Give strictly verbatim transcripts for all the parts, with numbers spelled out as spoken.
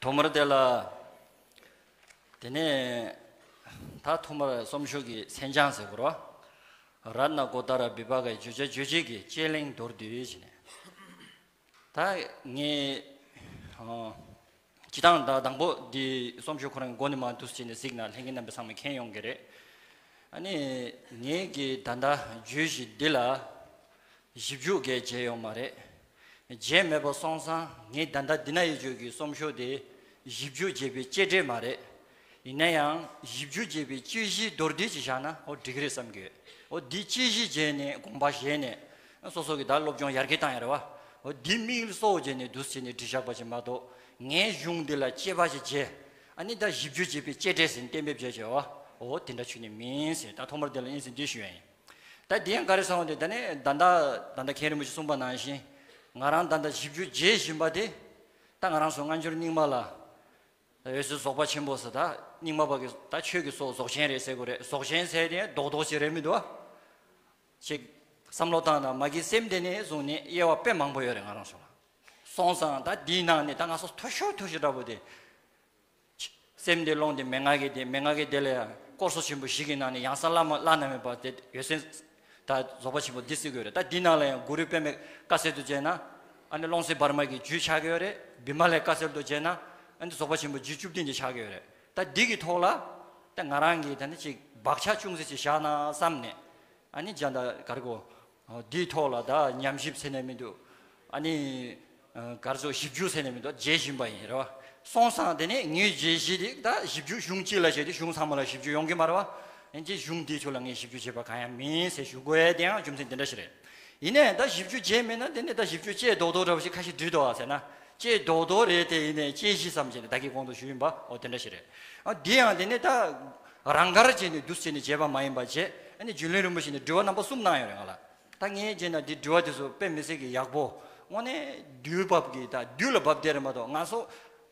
ཐོག་མར་དེ་ལ། དེ་ནས་ད་ཐོག་མར་གསུང་ཆོས་ཀྱི་མཚན་བྱང་ཟེར་དགོས་རེད་བ། རཏྣ་གོ་ཏ་ར་བི་བྷ་གའི་བརྗོད་བྱ་རྗོད་བྱེད་ཀྱི་དཔྱད་གླེང་མདོར་བསྡུས་བྱས་ནས། ད་ངས་ཨ། སྤྱིར་བཏང་ད་དང་པོ་འདི་གསུང་ཆོས་ཁོ་རང་གི་མགོ་ནས་མར་འདུག་སེ་བྱས་ནས་གཟིགས་ན་ལྷན་རྒྱས་རྣམ་པ་ཚང་མས་མཁྱེན་ཡོང་གི་རེད། ཨ་ནི་ངས་ཀྱི་ད་ལྟ་བརྗོད་གཞི་འདི་ལ་ཞིབ་འཇུག་གས་བྱས་ཡོད་མ་རེད། བྱས་མེད་པ་སོང་ཙང་ངས་ད་ལྟ་འདི་ན་ཡོད་རྒྱུ་གི་གསུང་ཆོས་དེ་ཞིབ་འཇུག་བྱས་པའི་དཔྱད་འབྲས་མ་རེད། ཡིན་ན་ཡང་ཞིབ་འཇུག་བྱས་པའི་དཔྱད་གཞི་མདོར་བསྡུས་ཅིག་བཞག་ན་འོ་འགྲིག་གི་རེད་བསམ་གི་ཡོད། འོ་འདི་དཔྱད་གཞི་བྱས་ནས་དགོངས་པ་བཞེས་ནས་སོ་སོ་གི་ད་སློབ་སྦྱོང་ཡར་རྒྱས་བཏང་ཡ་རེད་བ། འོ་འདི་དམིགས་སུ་བྱས་ནས་འདུག་སེ་བྱས་ནས་བྲིས་བཞག་པ་ཅིག་མ་གཏོགས་ངའི་གཞུང་འདི་ལ་དཔྱད་པ་ཅིག་བྱས། ཨ་ནི་ད་ཞིབ་འཇུག་བྱས་པའི་དཔྱད་འབྲས་ཟེར་གཏན་འབེབས་བྱས་བྱས་བ། འོ་དེ་འདྲ་ཁྱོན་ནས་མིན་ཟེར། ད་ཐོག་མར་དེ་ལ་ཨིན་ཟེར་འདི་ཞུ་ཡ་ཡིན། ད་འདི་ཡང་ག་རེ་ཟེར་བ་དེ་ད་ནི་ད་ལྟ་ད་ལྟ་མཁན་རིན་པོ་ཆེ་གསུངས་པ་ནང་བཞིན་ང་རང་ད་ལྟ་ཞིབ་འཇུག་བྱེད་བཞིན་པ་དེ་ད་ང་རང་ཚོ་སྔ་འགྱུར་རྙིང་མ་ལ་འོད་གསལ་རྫོགས་པ་ཆེན་པོ་ཟེར། ད་རྙིང་མ་པ་གི་ད་ཆོས་ཀྱི་སྲོག་རྫོགས་ཆེན་རེད་ཟེར་དགོས་རེད། རྫོགས་ཆེན་ཟེར་དེ་རྡོག་རྡོག་ཅིག་རེད་མི་འདུག་ཨ། ཅིག་བསམ་བློ་བཏང་ན་མ་གི་སེམས་དེ་ནས་བཟུང་ནས་དབྱེ་བ་དཔེ་མང་པོ་ཡོད་རེད་ང་རང་ཚོ་ལ། སོང་ཙང་ད་འདིའི་ནང་ནས་ད་ང་ཚོ་མཐོ་ཤོས་མཐོ་ཤོས་འདྲ་པོ་དེ། སེམས་དེ་ཀློང་དེ་མན་ངག་གི་དེ། མན་ངག་གི་དེ་ལ་ཡང་དཀོར་ཟོར་ཆེན་པོ་བཞི་གི་ནང་ནས་ཡང་གསང་བླ་མ་བླ་ན་མེད་པ་དེ་འོད་གསལ་ད་རྫོགས་པ་ཆེན་པོ་འདི་བརྩི་དགོས་རེད། ད་འདི་ནང་ལ་ཡང་གུ་རུ་པདྨས་བཀའ་སྩལ་དུ་བྱས་ན་ཨ་ནི་ཀློང་གསལ་འབར་མ་གི་རྒྱུད་ཆགས་ཀྱི་ཡོད་རེད། བི་མ་ལས་བཀའ་སྩལ་དུ་བྱས་ན་ཨ་ནི་རྫོགས་པ་ཆེན་པོ་རྒྱུད་བཅུ་བདུན་དེ་ཆགས་ཀྱི་ཡོད་རེད། ད་འདི་གི་ཐོག་ལ་ད་ང་རང་གིས་ད་ནི་ཅིག་བག་ཆགས་ཅུང་ཟད་ཅིག་བཞག་ན་བསམ་ནས་ཨ་ནི་སྦྱང་ད་ག་རེ་གོ་འདིའི་ཐོག་ལ་ད་ཉམས་ཞིབ་ཟེར་ནས་མི་འདུག་ཨ་ནི་གར་ཚོ་ཞིབ་འཇུག་ཟེར་ནས་མི་འདུག་བྱེད་བཞིན་པ་ཡིན་རེད་བ། སོང་ཙང་དེ་ནས་ངས་བྱེད་གཞི་དེ་ད་ཞིབ་འཇུག་གཞུང་གཅིག་ལ་བྱས་ཏེ་གཞུང་ཚང་མ་ལ་ཞིབ་འཇུག་ཡོང་གི་མ་རེད་བ། ཡིན་གཅིག་གཞུང་འདིའི་ཕྱོགས་ལ་ངས་ཞིབ་འཇུག་བྱས་པ་གང་ཡང་མིན་ཟེར་ཞུ་དགོས་ཡ་དེ་ཡང་རྒྱུ་མཚན་དེ་འདྲ་ཞིག་རེད། ཡིན་ནའི་ད་ཞིབ་འཇུག་བྱས་མེད་ན་དེ་ནས་ད་ཞིབ་འཇུག་བྱས་རྡོག་རྡོག་འདྲ་བ་ཞིག་ཁ་ཤས་བྲིས་འདུག་བ་ཟེར་ན་བྱས་རྡོག་རྡོག་རེད་དེ། ཡིན་ནའི་དཔྱད་གཞི་ཙམ་བྱས་ནས་ད་གིན་གོང་དུ་ཞུས་ཡིན་པ་འོ་དེ་འདྲ་ཞིག་རེད། ཨ་འདི་ཡང་དེ་ནས་ད་རང་དགར་བྱས་ནས་འདུག་བྱས་ནས་བྱས་པ་མ་ཡིན་པ་བྱས། ཨ་ནི་རྒྱུན་ལས་རིན་པོ་ཆེ་ནས་དྲི་བ་རྣམ་པ་གསུམ་གནང་ཡོད་རེད་ང་ལ། ད་ངས་བྱས་ན་འདི་དྲི་བ་དེ་ཚོ་དཔེ་མི་སྲིད་ཀྱི་ཡག་པོ། དངོས་གནས་དུས་བབ་ཀྱི་ད་དུས་ལ་བབ་བསྡད་རེད་མ་གཏོགས་ང་ཚོ་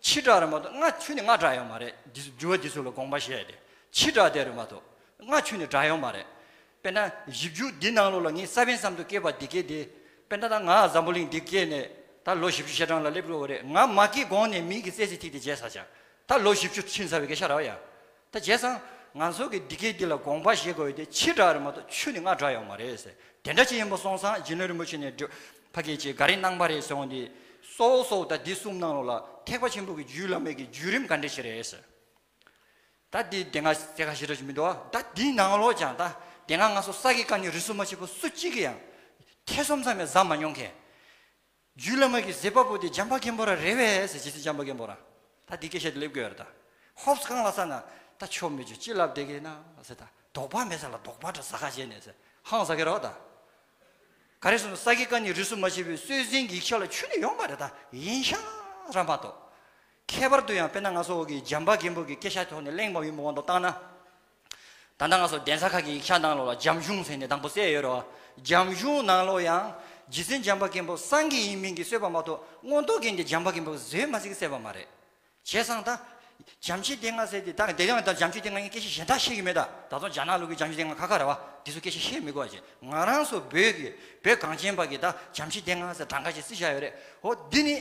ཕྱི་དྲགས་རེད་མ་གཏོགས་སྔ་ཆུ་ནས་སྔ་དྲགས་ཡོད་མ་རེད། འདི་ཚོ་དྲི་བ་འདི་ཚོ་ལ་དགོངས་པ་བཞེས་ཏེ་ཕྱི་དྲགས་བསྡད་རེད་མ་གཏོགས་སྔ་ཆུ་ནས་དྲགས་ཡོད་མ་རེད། དཔེར་ན་ཞིབ་འཇུག་འདི་ནང་ལོགས་ལ་ངས་ས་བོན་ཙམ་དུ་སྐྱེས་པ་འདི་སྐད་དེ། དཔེར་ན་ད་ང་འཛམ་བུ་གླིང་འདི་སྐྱེས་ནས་ད་ལོ་བཞི་བཅུ་ཞེ་གྲངས་ལ་སླེབས་ཡོད་རེད། ང་མ་སྐྱེས་གོང་ནས་མིང་གི་རྩེ་གཅིག་ཐིག་དེ་བྱས་ཚར་ཅག་ད་ལོ་བཞི་བཅུ་ཕྱིན་ཚར་བའི་སྐད་ཆ་རེད་བ་ཡ། ད་བྱས་ཙང་ང་ཚོ་གི་འདི་སྐད་འདི་ལ་དགོངས་པ་བཞེས་དགོས་ཡོད་དེ་ཕྱི་དྲགས་རེད་མ་གཏོགས་ཆུ་ནས་སྔ་དྲགས་ཡོད་མ་རེད་ཟེར། དེ་འདྲ་ཅིག་ཡིན་པ་སོང་ཙང་རྒྱུན་ལས་རིན་པོ་ཆེ་ནས་འདྲི་ཕ་གི་ཅིག་ག་རེ་གནང་པ་རེད་ཟེར་འོང་དེ། སོ་སོ་ད་འདི་གསུམ་ནང་ལོགས་ལ་ཐེག་པ་ཆེན་པོ་གི་རྒྱུད་བླ་མེད་ཀྱི་བརྒྱུད་རིམ་ག་འདྲ་ཞིག་རེད་ཟེར། ད་འདི་སྡེ་ལྔ་རྩེ་ཁ་ཞེ་དྲག་ཅིག་མི་འདུག་ཨ། ད་འདིའི་ནང་ལོགས་ཀྱང་ད་སྡེ་ལྔ་ང་ཚོ་ས་དགེ་བཀའ་རྙིང་རིས་སུ་མ་ཆད་པ་སུ་གཅིག་གིས་ཡང་ཐེ་ཚོམ་ཙམ་ཡང་ཟ་མ་མྱོང་མཁན། རྒྱུད་བླ་མ་གི་བཟོད་པ་པོ་དེ་འཇམ་དཔལ་མགོན་པོ་རང་རེད་པས་ཟེར། རྗེ་བཙུན་འཇམ་དཔལ་མགོན་པོ་རང་ད་འདི་སྐད་ཆ་དེ་སླེབས་དགོས་རེད་ད། ཧོབ་སི་གང་ལ་ས་ན་ད་ཆོ་མི་རྒྱུ་ཅི་ལབ་བསྡད་ཀྱི་ན་ཟེར། ད་དོགས་པ་མེད་ས་ལ་དོགས་པ་འདྲ་ཟ་ཁ་བྱས་ནས་ཟེར་ཧང་ཟ་གི་རོགས་ད། ག་རེ་ཟེར་ན་ས་དགེ་བཀའ་རྙིང་རིས་སུ་མ་ཆད་པའི་སྲོལ་འཛིན་གྱི་ཡིག་ཆ་ལ་ཆུད་ནས་ཡོད་མ་རེད་ད། ཡིན་ཤག་ར་མ་གཏོགས། ཁྱད་པར་དུ་ཡང་དཔེར་ན་ང་ཚོ་གི་འཇམ་དཔལ་མགོན་པོ་གི་སྐད་ཆ་ཐོག་ནས་གླེང་བ་ཡིན་པ་དབང་དུ་བཏང་ན། ད་ལྟ་ང་ཚོ་གདན་ས་ཁག་གི་ཡིག་ཆ་ནང་ལོགས་ལ་འཇམ་གཞུང་ཟེར་ནས་དང་པོ་གསལ་ཡོད་རེད་བ། འཇམ་གཞུང་ནང་ལོགས་ཡང་རྗེ་བཙུན་འཇམ་དཔལ་མགོན་པོ་སངས་རྒྱས་ཡིན་མིན་གྱི་རྩོད་པ་མ་གཏོགས་མངོན་རྟོགས་རྒྱན་གྱི་འཇམ་དཔལ་མགོན་པོ་བཟོས་མ་ཟིག་གསལ་བ་མ་རེད། བྱས་ཙང་ད། བྱམས་ཆོས་སྡེ་ལྔ་ཟེར་ཏེ་ད་དེ་ཡང་ད་བྱམས་ཆོས་སྡེ་ལྔ་ཡང་སྐད་ཆ་གཞན་དག་བཤད་ཀྱི་མེད་ད། ད་དུང་རྒྱ་ནག་ལུགས་ཀྱི་བྱམས་ཆོས་སྡེ་ལྔ་ཁ་ཁ་རེད་བ། དེ་ཚོ་སྐད་ཆ་བཤད་མི་དགོས་པ་བྱས། ང་རང་ཚོ་བོད་ཀྱི་བོད་གངས་ཅན་པ་གི་ད་བྱམས་ཆོས་སྡེ་ལྔ་ཟེར་གྲངས་ཀ་ཞིག་རྩིས་བཞག་ཡོད་རེད། འོ་འདི་ནི་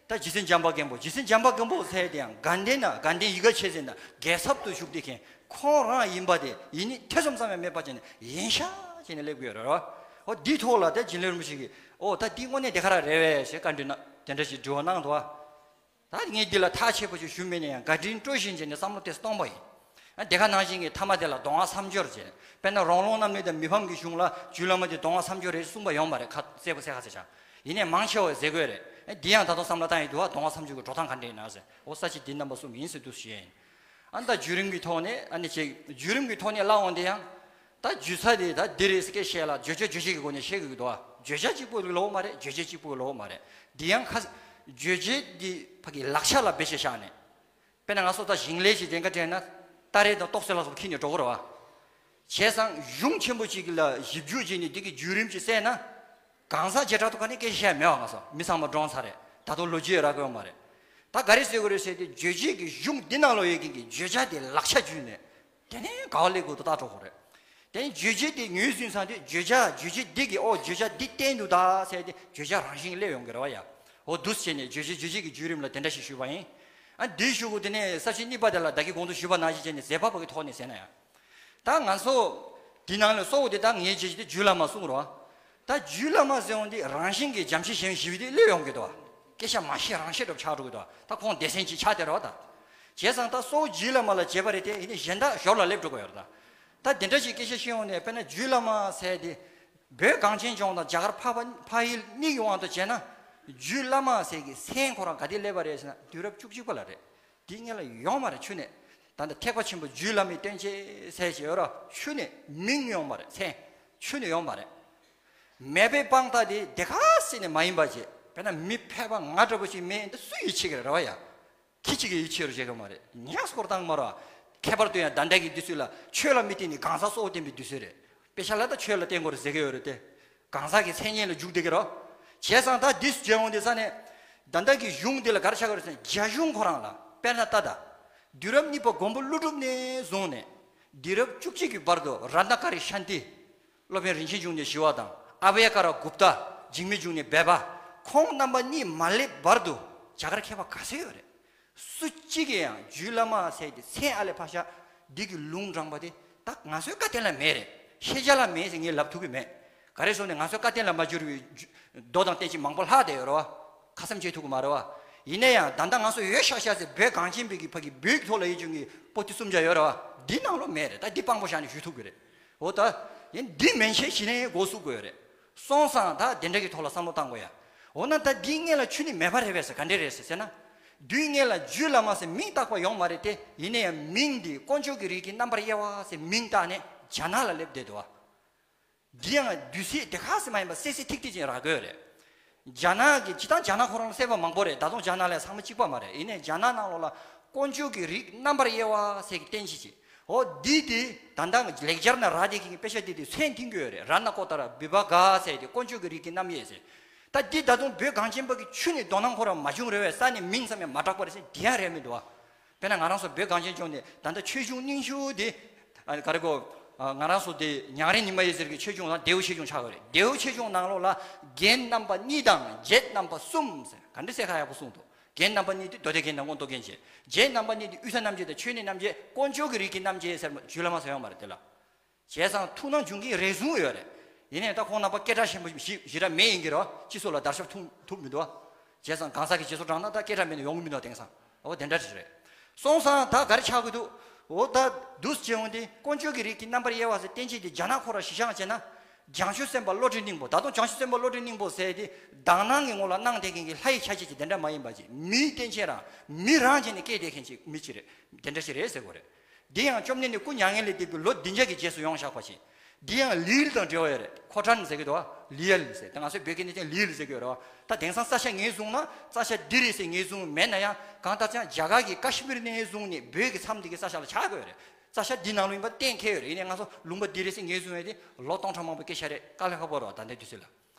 ད་རྗེ་བཙུན་འཇམ་དཔལ་མགོན་པོ། རྗེ་བཙུན་འཇམ་དཔལ་མགོན་པོ་ཟེར་དེ་ཡང་དགའ་ལྡན་ན་དགའ་ལྡན་ཡིད་དགའ་ཆོས་འཛིན་ན་རྒྱལ་ཚབ་ཏུ་བཞུགས་བསྡད་མཁན་ཁོང་རང་ཡིན་པ་དེ་ཡིན་ནི་ཐེ་ཚོམ་ཙམ་ཡང་མེད་པ་བྱས་ནས་ཡིན་ཤག་བྱས་ནས་སླེབས་དགོས་རེད་བ། འོ་འདིའི་ཐོག་ལ་ད་རྒྱུན་ལས་རིན་པོ་ཆེ་གིས་འོ་ད་འདི་དངོས་གནས་དེ་ག་རང་རེད་པས་ཞེས་བཀའ་འདྲི་གནང་། དེ་འདྲ་ཞིག་དྲི་བ་གནང་འདུག་བ། ད་ངས་འདི་ལ་ཐག་ཆོད་པོ་ཞིག་ཞུ་མེད་ན་ཡང་བཀའ་དྲིན་སྤྲོ་བཞིན་བྱས་ནས་བསམ་བློ་དེ་གཏོང་པ་ཡིན། ཨ་དེ་ག་ནང་བཞིན་གྱི་ཐ་མ་དེ་ལ་མདོ་སྔགས་མཚམས་སྦྱོར་བྱས། དཔེར་ན་རོང་ལུང་རྣམ་གླིང་དང་མི་ཕམ་གྱི་གཞུང་ལ་རྒྱུད་བླ་མ་དེ་མདོ་སྔགས་མཚམས་སྦྱོར་རེད་གསུངས་པ་ཡོད་མ་རེད། ཁ་གསལ་པོ་གསལ་ཁ་གསལ་ཆགས། ཡིན་ནའི་མང་ཆེ་བས་ཟེར་དགོས་རེད། ཨ་འདི་ཡང་ད་དུང་བསམ་བློ་བཏང་ཡི་འདུག་བ། མདོ་སྔགས་མཚམས་སྦྱོར་གྱི་འགྲོ་སྟངས་ག་འདྲ་ཡིན་ན་ཟེར། འོ་ས་བཅད་འདི་རྣམ་པ་གསུམ་ཡིན་ཟེར་འདུག་ཞུ་ཡ་ཡིན། ཨ་ད་བརྒྱུད་རིམ་གྱི་ཐོག་ནས་ཨ་ནི་ཅིག་བརྒྱུད་རིམ་གྱི་ཐོག་ནས་སླར་འོང་དེ་ཡང་། ད་བརྗོད་ཚར་དེ་ད་འདི་རེད་ཟེར་སྐད་བཤད་ལ་བརྗོད་བྱ་རྗོད་བྱེད་ཀྱི་སྒོ་ནས་བཤད་དགོས་ཀྱི་འདུག་ཨ། བརྗོད་བྱ་གཅིག་པུ་ལོག་མ་རེད། རྗོད་བྱེད་གཅིག་པུ་ལོག་མ་རེད། འདི་ཡང་ཁ། རྗོད་བྱེད་འདི་ཕ་གི་ལག་ཆ་ལ་བེད་སྤྱད་བཞག་ནས། དཔེར་ན་ང་ཚོ་ད་ཞིང་ལས་ཀྱི་ལས་ཀ་སྤྲད་ན་སྟ་རེ་དང་ཏོག་ཙེ་ལ་སོགས་ཁྱེར་ནས་འགྲོ་གི་རེད་བ། བྱས་ཙང་གཞུང་ཆེན་པོ་གཅིག་ལ་ཞིབ་འཇུག་བྱས་ནས་འདི་གི་བརྒྱུད་རིམ་གྱིས་བསལ་ན། གང་ཟག་བྱེ་བྲག་ཏུ་ག་ནས་སྐད་ཆ་བཤད་མེད་བ། ང་ཚོ་མི་ཚང་མ་འགྲོ་ཚར་རེད། ད་དུང་ལོ་རྒྱུས་རག་གི་ཡོད་མ་རེད། ད་ག་རེ་ཟེར་དགོས་རེད་ཟེར་དུས་རྗོད་བྱེད་ཀྱི་གཞུང་འདི་ནང་ལོགས་ཡོད་མཁན་གྱི་བརྗོད་བྱ་དེ་ལག་ཆ་བརྒྱུད་ནས། དེ་ནས་ག་བ་སླེབས་དགོས་འདུག་ལྟ་འགྲོ་དགོས་རེད། དེ་ནས་རྗོད་བྱེད་དེ་ངོས་ཟིན་ཚར་དུས་བརྗོད་བྱ་རྗོད་བྱེད་འདི་གི་འོ་བརྗོད་བྱ་འདི་བསྟན་འདུག་ད་ཟེར་དུས་བརྗོད་བྱ་རང་བཞིན་སླེབས་ཡོང་གི་རེད་བ་ཡ། འོ་འདུག་སེ་བྱས་ནས་རྗོད་བྱེད་རྗོད་བྱེད་ཀྱི་བརྒྱུད་རིམ་ལ་དེ་འདྲ་ཞིག་ཞུས་པ་ཡིན། ཨ་འདིའི་གཞུག་གུ་དེ་ནས་ས་བཅད་གཉིས་པ་དེ་ལ་བདག་གིས་གོང་དུ་ཞུས་པ་ནང་བཞིན་བྱས་ནས་ཟད་པ་པོ་གི་ཐོག་ནས་ཟེར་ན་ཡང་། ད་ང་ཚོ་འདི་ནང་ལ་གཙོ་བོ་དེ་ད་ངའི་རྗེས་ཀྱི་དེ་རྒྱུད་བླ་མ་གསུང་རོགས། ད་རྒྱུད་བླ་མ་ཟེར་འོང་དེ་རང་བཞིན་གྱིས་འཇམ་ཤིང་གཞན་ཞི་བའི་དེ་སླེབས་ཡོང་གི་འདུག་སྐད་ཆ་མ་བཤད་རང་བཤད་འགྲོ་ཆགས་འགྲོ་གི་འདུག་ད་ཁོང་སྡེ་ཚན་གྱི་ཆ་དེ་རོགས་ད། བྱས་ཙང་ད་གཙོ་བོ་རྒྱུད་བླ་མ་ལ་བྱེད་པ་རེད་དེ་ཡིན་ནའི་གཞན་དག་ཞོར་ལ་སླེབས་འགྲོ་གི་ཡོད་རེད་ད། ད་དེ་འདྲ་ཞིག་སྐད་ཆ་བཤད་འོང་ནས་དཔེར་ན་རྒྱུད་བླ་མ་ཟེར་དེ། བོད་གངས་ཅན་ལྗོངས་དང་རྒྱ་གར་འཕགས་པ་འཕགས་ཡུལ་གཉིས་ཀྱི་དབང་དུ་བྱས་ན། རྒྱུད་བླ་མ་ཟེར་གྱི་མཚན་ཁོ་རང་ག་དེ་སླེབས་པ་རེད་ཟེར་ན་དུས་རབས་བཅུ་གཅིག་པ་ལ་རེད། དེ་སྔོན་ལ་ཡོང་མ་རེད་ཆུ་ནས། ད་ལྟ་ཐེག་པ་ཆེན་པོ་རྒྱུད་བླ་མའི་བསྟན་བཅོས་ཟེར་ཞིག་ཡོད་ར་ཆུ་ནས་མིང་ཡོང་མ་རེད་མཚན། ཆུ་ནས་ཡོང་མ་རེད། མེས་པོའི་དཔང་རྟགས་དེ་དེ་ག་སྲིད་ནས་མ་ཡིན་པ་བྱས་དཔེར་ན་མི་ཕལ་པ་ང་འདྲ་པོ་ཞིག་མེད་འདི་སུ་ཡིད་ཆེས་ཀྱི་རེད་ར་བ་ཡ། ཁྱི་གཅིག་གིས་ཡིད་ཆེས་རུ་བྱེད་ཀྱི་མ་རེད། ཉག་སྐོར་བཏང་མ་ར། ཁྱད་པར་དུ་ཡང་ད་ལྟ་གི་དུས་ཚོད་ལ་ཆོས་ལ་མི་བརྟེན་ནས་གང་ཟག་གཙོ་བོ་བསྟེན་པའི་དུས་ཚོད་རེད། དཔེ་ཆ་ལ་ད་ཆོས་ལ་བརྟེན་དགོས་རེད་ཟེར་གྱི་ཡོད་རེད་དེ། གང་ཟག་གི་མཚན་སྙན་ལ་འཇུག་བསྡད་ཀྱི་རོ། བྱས་ཙང་ད་འདི་སུ་བྱས་འོང་དེ་ས་ནས། ད་ལྟ་གི་གཞུང་འདི་ལ་ག་རེ་ཆགས་ཀྱི་རེད་ཟེར་ན་རྒྱ་གཞུང་ཁོ་རང་ལ་དཔེར་ན་ད་ད། དུས་རབས་གཉིས་པ་མགོན་པོ་ཀླུ་སྒྲུབ་ནས་བཟུང་ནས། དུས་རབས་བཅུ་གཅིག་གི་བར་དུ་རཏྣ་ཀ་རི་ཤཱནྟི། སློབ་དཔོན་རིན་ཆེན་འབྱུང་གནས་ཞི་བ་དང་ཨ་བྷྱ་ཀ་ར་གུཔྟ། འཇིགས་མེད་འབྱུང་གནས་སྦས་པ། ཁོང་རྣམ་པ་གཉིས་མ་སླེབས་བར་དུ་རྒྱ་གར་མཁས་པ་ག་ཚོད་ཡོད་རེད། སུ་གཅིག་གིས་ཡང་རྒྱུད་བླ་མ་ཟེར་ཏེ་མཚན་ཨ་ལས་ཕར་བཞག་འདི་གི་ལུང་དྲངས་པ་དེ་ད་ང་ཚོའི་བཀའ་བསྟན་ལ་མེད་རེད། ཤེས་བྱ་ལ་མེད་ཟེར་ངས་ལབ་ཐུབ་ཀྱི་མེད། ག་རེ་ཟེར་ན་ང་ཚོའི་བཀའ་བསྟན་ལ་མ་གྱུར་བའི་རྒྱུ་མདོ་དང་བསྟན་བཅོས་མང་པོ་ལྷག་བསྡད་ཡོད་རེད་བ། ཁ་སེམས་བཅད་ཐུབ་ཀྱི་མ་རེད་བ། ཡིན་ན་ཡང་ད་ལྟ་ང་ཚོ་ཡོད་ཤག་ཤག་ཟེར་བོད་གངས་ཅན་པའི་གི་ཕ་གི་བོད་ཀྱི་ཐོག་ལ་ཡོད་བྱུང་གི་པོ་ཏི་སུམ་བརྒྱ་ཡོད་རེད་བ། འདི་ནང་ལོགས་མེད་རེད། ད་འདི་དཔང་པོ་བཞག་ནས་ཞུ་ཐུབ་ཀྱི་རེད། འོ་ད། ཡིན་འདི་མན་ཆད་གཞི་ནས་འགོ་བཙུགས་དགོས་ཡོད་རེད། སོང་ཙང་ད་དེ་འདྲ་གི་ཐོག་ལ་བསམ་བློ་བཏང་དགོས་ཡ། འོ་ན་ད་འདིའི་སྔོན་ལ་ཆུ་ནི་མེད་པ་རེད་པས་ཟེར་ག་འདྲས་རེད་ཟེར་ཟེར་ན། འདིའི་སྔོན་ལ་རྒྱུད་བླ་མ་ཟེར་མིང་བཏགས་པ་ཡོང་མ་རེད་དེ་ཡིན་ན་ཡང་མིང་འདི་དཀོན་མཆོག་གི་རིགས་ཀྱི་རྣམ་པར་དབྱེ་བ་ཟེར་མིང་བཏགས་ནས་རྒྱ་ནག་ལ་སླེབས་བསྡད་འདུག་བ། འདི་ཡང་དུས་ཚིགས་དེ་ག་ཟེར་མ་ཡིན་པ་གསལ་གསལ་ཐིག་ཐིག་ཅིག་རག་གི་ཡོད་རེད། རྒྱ་ནག་གི་སྤྱི་བཏང་རྒྱ་ནག་ཁོ་རང་གསལ་པོ་མང་པོ་རེད། ད་དུང་རྒྱ་ནག་ལ་ཚང་མ་གཅིག་པ་མ་རེད། ཡིན་ནའི་རྒྱ་ནག་ནང་ལོགས་ལ་དཀོན་མཆོག་གི་རིགས་རྣམ་པར་དབྱེ་བ་ཟེར་གི་བསྟན་བྱེད་ཅིག་འོ་འདི་དེ་ད་ལྟ་ལེགས་སྦྱར་ན་རག་བསྡད་མཁན་གྱི་དཔེ་ཆ་འདི་དེ་མཚན་འཐེན་གྱི་ཡོད་རེད། རཏྣ་ཀོ་ཏ་ར་བི་བྷ་ག་ཟེར་དེ་དཀོན་མཆོག་གི་རིགས་ཀྱི་རྣམ་དབྱེ་ཟེར། ད་འདི་ད་དུང་བོད་གངས་ཅན་པ་གི་ཆུ་ནི་དོ་སྣང་ཁོ་རང་མ་བྱུང་རེད་བས་ས་ནས་མིང་ཙམ་ཡང་མ་གྲགས་པ་རེད་ཟེར་འདི་ཡང་རེད་མི་འདུག་བ། དཔེར་ན་ང་རང་ཚོ་བོད་གངས་ཅན་ལྗོངས་ནས་ད་ལྟ་ཆོས་འབྱུང་རྙིང་ཤོས་དེ། ཨ་ག་རེ་གོ། ང་རང་ཚོ་དེ་ཉང་རལ་ཉི་མ་ཡི་ཟེར་གི་ཆོས་འབྱུང་དང་ལྡེའུ་ཆོས་འབྱུང་ཆགས་ཡོད་རེད། ལྡེའུ་ཆོས་འབྱུང་ནང་ལོགས་ལ་རྒྱན་རྣམ་པ་གཉིས་དང་བརྒྱད་རྣམ་པ་གསུམ་ཟེར་ག་འདྲ་གསལ་ཁ་ཡག་པོ་གསུངས་འདུག་རྒྱན་རྣམ་པ་གཉིས་དེ་མདོ་སྡེ་རྒྱན་དང་མངོན་རྟོགས་རྒྱན་བཅས། བརྒྱད་རྣམ་པ་གཉིས་དེ་དབུས་ས་རྣམ་འབྱེད་དང་ཆོས་གནས་རྣམ་འབྱེད། དཀོན་མཆོག་གི་རིགས་ཀྱི་རྣམ་འབྱེད་ཟེར་རྒྱུད་བླ་མ་ཟེར་ཡོད་མ་རེད་དེ་ལ། བྱས་ཙང་ཐུགས་སྣང་བྱུང་གི་རེ་ཟུང་ཡོད་རེད། ཡིན་ནའི་ད་ཁོང་རྣམ་པ་སྐད་གྲགས་ཆེན་པོ་ཞིག་ཞིག་ར་མེད་ཡིན་གྱི་རོ་སྤྱི་ཚོགས་ལ་དར་ཁྱབ་ཐུབ་ཐུབ་མི་འདུག་བ། བྱས་ཙང་གང་ཟག་གི་རྗེས་སུ་འབྲངས་ན་ད་སྐད་གྲགས་མེད་ན་ཡོང་གི་མི་འདུག་དེང་སང་། འོ་དེ་འདྲ་ཞིག་རེད། སོང་ཙང་ད་ག་རེ་ཆགས་ཀྱི་འདུག་འོ་ད་འདུག་སེ་བྱས་འོང་དུས་དཀོན་མཆོག་གི་རིགས་ཀྱི་རྣམ་པར་དབྱེ་བ་ཟེར་བསྟན་བྱེད་དེ་རྒྱ་ནག་ཁོ་ར་གཞི་བཞག་བྱས་ན། བྱང་ཆུབ་སེམས་དཔའ་བློ་གྲོས་སྙིང་པོ། ད་དུང་བྱང་ཆུབ་སེམས་དཔའ་བློ་གྲོས་སྙིང་པོ་ཟེར་དེ་དག་སྣང་གི་ངོ་ལ་སྣང་བསྡད་མཁན་གྱི་ལྷ་ཡི་ཆ་བྱད་ཅིག་དེ་འདྲ་མ་ཡིན་པ་ཅིག་མིའི་བསྟན་བྱེད་རང་མི་རང་བྱས་ནས་སྐྱེས་བསྡད་མཁན་ཅིག་མི་ཅིག་རེད། དེ་འདྲ་ཞིག་རེད་ཟེར་དགོས་རེད། འདི་ཡང་བཅོམ་ལྡན་འདས་སྐུ་མྱ་ངན་ལས་འདས་པའི་ལོ་བདུན་བརྒྱ་གི་རྗེས་སུ་ཡོང་བཞག་པ་ཞིག་འདི་ཡང་ལི་ཡུལ་དང་འབྲེལ་བ་ཡོད་རེད། ཁོ་ཁྲན་ཟེར་གི་འདུག་བ། ལི་ཡུལ་ཟེར་ད་ང་ཚོའི་བོད་སྐད་ནས་ཀྱང་ལི་ཡུལ་ཟེར་གི་ཡོད་རེད་བ། ད་དེང་སང་ས་ཆ་ངོས་བཟུང་ན་ས་ཆ་འདི་རེད་ཟེར་ངོས་བཟུང་མེད་ན་ཡང་གང་ལྟར་ཀྱང་རྒྱ་གར་གྱི་ཀ་ཤི་མིར་ནས་བཟུང་ནས་བོད་ཀྱི་མཚམས་འདི་གི་ས་ཆ་ལ་ཆགས་དགོས་ཡོད་རེད། ས་ཆ་འདི་ནང་ལོགས་ཡིན་པ་གཏན་འཁེལ་ཡོད་རེད། ཡིན་ནའི་ང་ཚོ་ལུང་པ་འདི་རེད་ཟེར་ངོས་བཟུང་ཡས་དེ་ལོ་སྟོང་ཕྲག་མང་པོའི་སྐད་ཆ་རེད། དཀའ་ལས་ཁག་པོ་རེད་བ་ད་ལྟའི་དུས་ཚོད་ལ།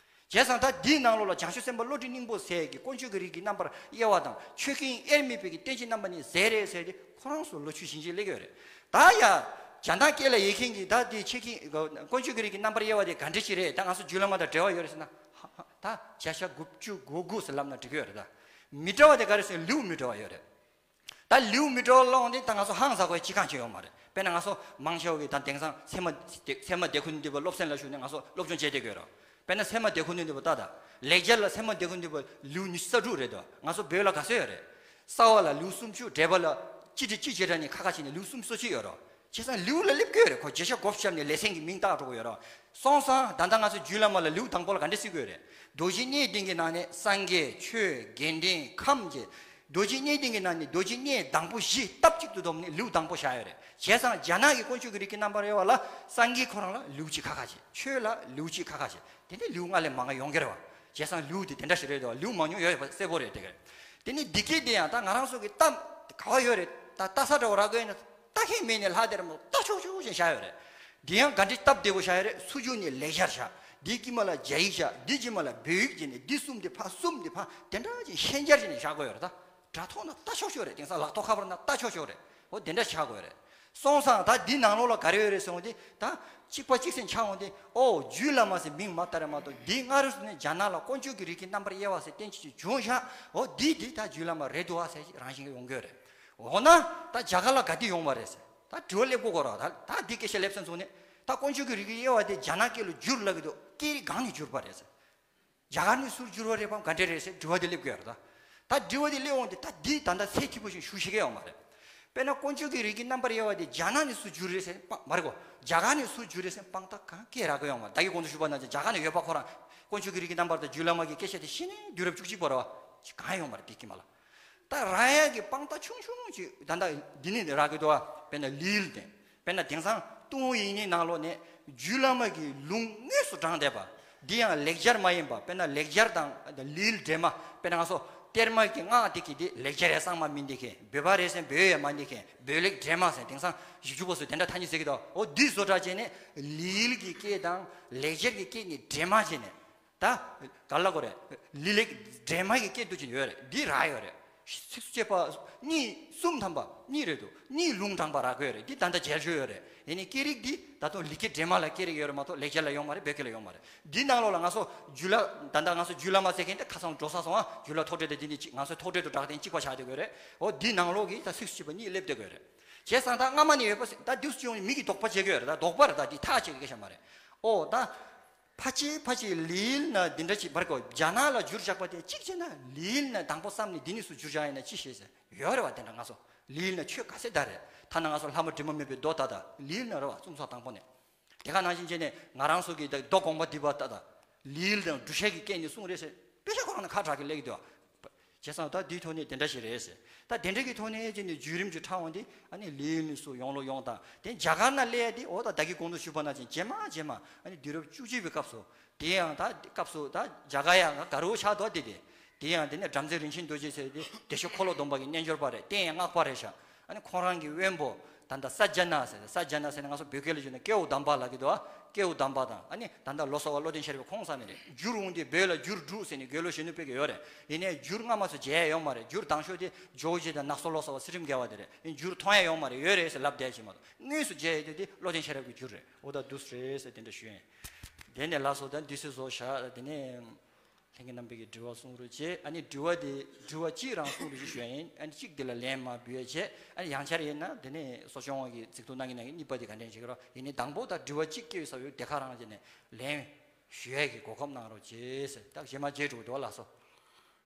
བྱས་ཙང་ད་འདིའི་ནང་ལོགས་ལ་བྱང་ཆུབ་སེམས་དཔའ་བློ་གྲོས་སྙིང་པོ་ཟེར་གྱི་དཀོན་མཆོག་གི་རིགས་ཀྱི་རྣམ་པར་དབྱེ་བ་དང་ཆོས་མཁན་དབྱེར་མེད་པའི་གི་བསྟན་བཅོས་རྣམ་པ་གཉིས་ཟེར་རེད་ཟེར་ཏེ་ཁོ་རང་ཚོ་ལོ་རྒྱུས་ཤིང་ཆེན་སླེབས་ཡོད་རེད། ད་ཡ། རྒྱ་ནག་སྐད་ལ་ཡེ་མཁན་གྱི་ད་དེ་ཆོས་མཁན་དཀོན་མཆོག་གི་རིགས་ཀྱི་རྣམ་པར་དབྱེ་བ་དེ་ག་འདྲ་ཞིག་རེད། ད་ང་ཚོ་རྒྱུད་བླ་མ་དང་འབྲེལ་བ་ཡོད་རེད་ཟེར་ན། ཧ་ཧ་ད་བརྒྱ་ཆ་དགུ་བཅུ་གོ་དགུ་ཟེར་ལབ་ན་འགྲིག་གི་ཡོད་རེད། ད་མི་འདྲ་བ་དེ་ག་རེ་ཟེར་ལེའུ་མི་འདྲ་བ་ཡོད་རེད། ད་ལེའུ་མི་འདྲ་བ་ཀློག་འདི་ད་ང་ཚོ་ཧང་སང་དགོས་ཅི་གང་ཅི་ཡོད་མ་རེད། དཔེར་ན་ང་ཚོ་མང་ཆེ་བ་གིས་ད་དེང་སང་ཚད་མ་ཚད་མ་སྡེ་ཁུལ་འདི་པ་སློབ་ཚན་ལ་ཞུགས་ནས་ང་ཚོ་སློབ་སྦྱོང་བྱས་བསྡད་ཀྱི་ཡོད་རེད། དཔེར་ན་ཚད་མ་སྡེ་ཁུལ་འདི་པ་ལྟ་ད། ལེགས་སྦྱར་ལ་ཚད་མ་སྡེ་ཁུལ་འདི་པ་ལེའུ་ཉི་ཤུ་རྩ་དྲུག་རེད་དོ། ང་ཚོ་བོད་ལ་ག་ཚོད་ཡོད་རེད། རྩ་བ་ལ་ལེའུ་སུམ་ཅུ། འགྲེལ་པ་ལ་སྤྱི་དྲིལ་སྤྱི་བྱེ་བྲག་ནས་ཁ་ཁ་བྱས་ནས་ལེའུ་སུམ་ཅུ་སོ་གཅིག་ཡོད་རེད། བྱས་ཙང་ལེའུ་ལ་སླེབས་ཀྱི་ཡོད་རེད། ཁོ་བརྗེད་ཆགས་སྒོ་བཤམས་ནས་ལེ་ཚན་གྱི་མིང་བཏགས་འགྲོ་གི་ཡོད་རེད། སོང་ཙང་ད་ལྟ་ང་ཚོ་རྒྱུད་བླ་མ་ལ་ལེའུ་དང་པོ་ལ་ག་འདྲ་ཟེར་གྱི་ཡོད་རེད། རྡོ་རྗེ་གནས་བརྟན་གྱི་ནང་ནས་སངས་རྒྱས་ཆོས་དགེ་འདུན་ཁམས་ཀྱི། རྡོ་རྗེ་གནས་བརྟན་གྱི་ནང་ནས་རྡོ་རྗེ་གནས་དང་པོ་བཞི་སྟབས་གཅིག་ཏུ་བསྡོམས་ནས་ལེའུ་དང་པོ་བཞག་ཡོད་རེད། བྱས་ཙང་རྒྱ་ནག་གི་དཀོན་མཆོག་གི་རིགས་ཀྱི་རྣམ་པར་དབྱེ་བ་ལ་སངས་རྒྱས་ཁོ་རང་ལ་ལེའུ་གཅིག་ཁ་ཁ་བྱས། ཆོས་ལ་ལེའུ་གཅིག་ཁ་ཁ་བྱས། དེ་ནས་ལེའུ་ལྔ་ལས་མང་ང་ཡོང་གི་རེད་བ། བྱས་ཙང་ལེའུ་དེ་དེ་འདྲ་ཞིག་རེད་དོ། ལེའུ་མང་ཉུང་ཡོད་པ་གསལ་པོ་རེད་དེ་ག། དེ་ནས་འདི་སྐད་དེ་ཡང་ད་ང་རང་ཚོ་གི་སྟབས་ག་བ་ཡོད་རེད། ད་ལྟ་ས་འདྲ་བོ་རག་གི་ཡོད་ན། ལྟ་མཁན་མེད་ནས་ལྷག་དེར་མོ་ལྟ་ཆོག་ཆོག་ཅིག་བཞག་ཡོད་རེད། འདི་ཡང་ག་འདྲའི་སྟབས་བདེ་པོ་བཞག་ཡོད་རེད། ཚུར་རྒྱུག་ནས་ལེགས་སྦྱར་བཞག་འདི་དཀྱིལ་མ་ལ་རྒྱ་ཡིག་བཞག་འདི་དཀྱིལ་མ་ལ་བོད་ཡིག་བྱས་ནས་འདི་གསུམ་འདི་ཕར་གསུམ་འདི་ཕར་དེ་འདྲ་ཅིག་ཤན་སྦྱར་བྱས་ནས་བཞག་དགོས་ཡོད་རེད། ད་དྲ་ཐོག་ན་ལྟ་ཆོག་ཆོག་རེད། དེང་སང་ལག་ཐོག་ཁ་པར་ན་ལྟ་ཆོག་ཆོག་རེད། འོ་དེ་འདྲ་བཞག་དགོས་ཡོད་རེད། སོང་ཙང་ད་འདི་ནང་ལོགས་ལ་ག་རེ་ཡོད་རེད་ཟེར་འོང་དེ། ད་གཅིག་པ་གཅིག་སེམས་ཆགས་འོང་དེ། ཨོ་རྒྱུད་བླ་མ་ཟེར་མིང་མ་བཏགས་རེད་མ་གཏོགས། འདི་སྔ་རོལ་ནས་རྒྱ་ནག་ལ་དཀོན་མཆོག་གི་རིགས་ཀྱི་རྣམ་པར་དབྱེ་བ་ཟེར་བསྟན་བྱེད་ཅིག་བྱུང་ཤག་ཨོ་འདི་འདི་ད་རྒྱུད་བླ་མ་རེད་འདུག་ཨ་ཟེར་རང་བཞིན་གྱིས་ཡོང་གི་ཡོད་རེད། འོ་ན་ད་རྒྱ་གར་ལ་ག་དེ་ཡོང་བ་རེད་ཟེར། ད་དྲི་བ་སླེབས་དགོས་གོ་ར། ད་ད་འདི་སྐད་ཆ་སླེབས་ཚུན་ཚོགས་ནས་ད་དཀོན་མཆོག་གི་རིགས་ཀྱི་དབྱེ་བ་དེ་རྒྱ་ནག་སྐད་ལ་བསྒྱུར་ལབ་ཀྱི་འདུག་སྐད་རིགས་གང་ནས་བསྒྱུར་པ་རེད་ཟེར། རྒྱ་གར་ནས་སུར་བསྒྱུར་བ་རེད་པ་ག་འདྲ་རེད་ཟེར་དྲི་བ་དེ་སླེབས་ཀྱི་ཡོད་རེད་ད། ད་དྲི་བ་དེ་སླེབས་འོང་དེ་ད་འདི་ད་ལྟ་ཚད་མཐོ་པོ་ཞིག་ཞུ་ཤེས་ཀྱི་ཡོད་མ་རེད། དཔེར་ན་དཀོན་མཆོག་གི་རིགས་ཀྱི་རྣམ་པར་དབྱེ་བ་དེ་རྒྱ་ནག་ནས་སུར་བསྒྱུར་རེད་ཟེར་དཔང་མ་རེད་གོ། རྒྱ་གར་ནས་སུར་བསྒྱུར་རེད་ཟེར་དཔང་རྟགས་གང་སྐད་རག་གི་ཡོད་མ་རེད། ད་གི་གོང་དུ་ཞུས་པ་ནང་བཞིན་རྒྱ་གར་ནས་ཡོད་པ་ཁོ་རང་དཀོན་མཆོག་གི་རིགས་ཀྱི་རྣམ་པར་དང་རྒྱུད་བླ་མ་གི་སྐད་ཆ་དེ་ཤེས་ནས་དུས་རབས་བཅུ་གཅིག་པ་རེད་བ། ཅི་གང་ཡོད་མ་རེད་དེ་ཀྱི་མ་ལ། ད་རག་ཡ་གི་དཔང་རྟགས་ཆུང་ཆུང་ཅིག་ད་ལྟ་འདི་ནས་རག་གི་འདུག་བ། དཔེར་ན་ལིལ་དེ། དཔེར་ན་དེང་སང་ཏུན་ཧོང་དབྱིག་གཉེན་ནང་ལོགས་ནས་རྒྱུད་བླ་མ་གི་ལུང་དངོས་སུ་དྲངས་བསྡད་པ། འདི་ཡང་ལེགས་སྦྱར་མ་ཡིན་པ། དཔེར་ན་ལེགས་སྦྱར་དང་ལིལ་འདྲེས་མ། དཔེར་ན་ང་ཚོ་གཏེར་མ་གི་སྔགས་དེ་གི་དེ་ལེགས་སྦྱར་ཡ་གཙང་མ་མིན་དེ་གི་བོད་པ་རེད་ཟེར་བོད་ཡ་མ་འདི་གི་བོད་ལེགས་འདྲེས་མ་ཟེར་དེང་སང་ཞིབ་འཇུག་པ་ཚོས་དེ་འདྲ་ཐ་སྙད་ཟེར་གི་འདུག་འོ་འདི་བཟོ་གྲྭ་བྱས་ནས་ལིལ་གི་སྐད་དང་ལེགས་སྦྱར་གི་སྐད་གཉིས་འདྲེས་མ་བྱས་ནས། ད་ག་ལ་གོ་རེད། ལི་ལེགས་འདྲེས་མ་གི་སྐད་དུ་ཅིག་ཡོད་རེད། འདི་རག་ཡོད་རེད། ཚིགས་སུ་བཅད་པ་གཉིས་གསུམ་ཐམ་པ་གཉིས་རེད་འདུག་གཉིས་ལུང་དྲངས་པ་རག་གི་ཡོད་རེད། འདི་ད་ལྟ་མཇལ་ཆོག་ཡོད་རེད། ཡིན་ནའི་སྐད་རིགས་འདི་ད་དུང་ལི་སྐད་འདྲེས་མ་ལ་སྐད་རིགས་ཡོད་རེད་མ་གཏོགས་ལེགས་སྦྱར་ལ་ཡོད་མ་རེད། བོད་སྐད་ལ་ཡོད་མ་རེད། འདི་ནང་ལོགས་ལ་ང་ཚོ་རྒྱུད་བླ་ད་ལྟ་ང་ཚོ་རྒྱུད་བླ་མ་ཟེར་མཁན་དེ་ཁ་སང་འགྲོ་ས་སོང་ཨ། རྒྱུད་བླ་ཐོག་འགྲེལ་དེ་འདི་ནི་གཅིག་ང་ཚོའི་ཐོག་འགྲེལ་དུ་གྲགས་དེ་གཅིག་པ་ཆགས་བསྡད་ཀྱི་ཡོད་རེད། འོ་འདི་ནང་ལོགས་ཀྱི་ད་ཚིགས་སུ་བཅད་པ་གཉིས་སླེབས་བསྡད་ཀྱི་ཡོད་རེད། བྱས་ཙང་ད་སྔ་མ་ནས་ཡོད་པ་ཟེར་ད་འདུག་སེ་བྱུང་མི་གི་དོགས་པ་བྱེད་ཀྱི་ཡོད་རེད། ད་དོགས་པ་རེད། ད་འདི་ཐག་བཅད་ཀྱི་སྐད་ཆ་མ་རེད། ཨོ་ད། ཕལ་ཆེར་ཕལ་ཆེར་ལིལ་ན་འདི་འདྲ་ཅིག་བར་གོ་རྒྱ་ནག་ལ་བསྒྱུར་བཞག་པ་དེ་གཅིག་བྱས་ན་ལིལ་ན་དང་པོ་བསམ་ནས་འདི་ནས་སུ་བསྒྱུར་བཞག་ཡིན་ན་ཅི་ཤེས་ཟེར་ཡོད་རེད་བ། དེ་འདྲ་ང་ཚོ་ལིལ་ན་ཆོས་ག་ཚད་ད་རེད། ཐ་ན་ང་ཚོ་ལྷ་མོ་དྲི་མ་མེད་པའི་མདོ་ད་ད་ལིལ་ན་རེད་བ། གསུང་ཚོགས་དང་པོ་ནས་དེ་ག་ནང་བཞིན་བྱས་ནས་ང་རང་ཚོ་གི་ད་མདོ་དགོངས་པ་འདུས་པ་ད་ད་ལིལ་དང་འབྲུ་ཤད་ཀྱི་སྐད་ནས་གསུངས་རེད་ཟེར་དཔེ་ཆ་ཁོ་རང་ནས་ཁ་གྲག་གི་སླེབས་ཀྱི་འདུག་བ། བྱས་ཙང་ད་འདིའི་ཐོག་ནས་དེ་འདྲ་ཞིག་རེད་ཟེར། ད་དེ་འདྲ་གི་ཐོག་ནས་བྱས་ནས་བརྒྱུད་རིམ་གྱི་ཕྲ་བ་འདི་ཨ་ནི་ལིལ་ནས་སུ་ཡོང་ལོ་ཡོང་དང་དེ་རྒྱ་གར་ན་སླེབས་ཡ་དེ་འོ་ད་ད་གི་གོང་དུ་ཞུས་པ་ནང་བཞིན་རྗེས་མ་རྗེས་མ་ཨ་ནི་དུས་རབས་བཅུ་གཅིག་པའི་སྐབས་སུ་དེ་ཡང་ད་སྐབས་སུ་ད་རྒྱ་གར་ཡང་དགའ་རབ་ཆགས་འདུག་དེ་དེ་དེ་ཡང་དེ་ནས་བྲམ་ཟེ་རིན་ཆེན་རྡོ་རྗེ་ཟེར་དེ་བདེ་མཆོག་འཁོར་ལོ་སྡོམ་པ་གི་རྣལ་འབྱོར་པ་རེད། རྟེན་ཡང་སྔགས་པ་རེད་ཤག་ཨ་ནི་ཁོང་རང་གི་དབོན་པོ་ད་ལྟ་ས་ཛ་ན་ཟེར། ས་ཛ་ན་ཟེར་ན་ང་ཚོ་བོད་སྐད་ལ་བརྗོད་ན་ཀེའུ་དམ་པ་ལབ་ཀྱི་འདུག་ཀེའུ་དམ་པ་དང་ཨ་ནི་ད་ལྟ་ལོ་ཙཱ་བ་བློ་ལྡན་ཤེས་རབ་ཁོང་ཚང་མ་རེད། བསྒྱུར་འོང་དུས་བོད་ལ་བསྒྱུར་འབྲུག་ཟེར་ནས་དགེ་སློང་གཞོན་ནུ་སྤེལ་གྱི་ཡོད་རེད། ཡིན་ནའི་བསྒྱུར་སྔ་མ་ཚོ་མཇལ་ཡ་ཡོད་མ་རེད། བསྒྱུར་དང་ཤོས་དེ་ཇོ་བོ་རྗེ་དང་ནག་ཚོ་བློ་ཙཱ་བ་ཚུལ་ཁྲིམས་དགེ་བ་དེ་རེད། ཡིན་བསྒྱུར་མཐོང་ཡ་ཡོད་མ་རེད། ཡོད་རེད་ཟེར་ལབ་བསྡད་ཅིག་མ་གཏོགས་དངོས་སུ་མཇལ་ཡ་དེ་དེ་བློ་ལྡན་ཤེས་རབ་ཀྱི་བསྒྱུར་རེད། འོ་ད་འདུག་སེ་རེད་ཟེར་དེ་འདྲ་ཞུ་ཡིན། དེ་ནས་ལགས་སོ། ད་འདི་སེ་བཟོ་བཞག་དེ་ནས། ལྷན་རྒྱས་རྣམ་པས་ཀྱི་དྲི་བ་གསུང་རོགས་བྱེད། ཨ་ནི་དྲི་བ་དེ་དྲི་བ་གཅིག་རང་གསུང་རོགས་ཞེས་ཞུ་ཡ་ཡིན། ཨ་ནི་གཅིག་དེ་ལ་ལན་མར་འབུལ་ཡ་བྱེད། ཨ་ནི་ཡང་བསྐྱར་ཡིན་ན་དེ་ནས་གསོ་སྐྱོང་བ་གིས་གཟིགས་རྟོག་གནང་གི་གནང་གི་གཉིས་པ་དེ་ག་འདྲ་བྱེད་ཀྱི་རོགས། ཡིན་ནའི་དང་པོ་ད་དྲི་བ་གཅིག་སྐྱེས་ཡོད་ས་ཡོད་དེ་ག་རང་བྱས་ནས་ལན་ཞུ་ཡ་གི་གོ་སྐབས་གནང་རོགས་བྱེད་ཟེར། ད་གཞན་མ་བརྗེད་འགྲོ་གི་འདུག་ལགས་སོ།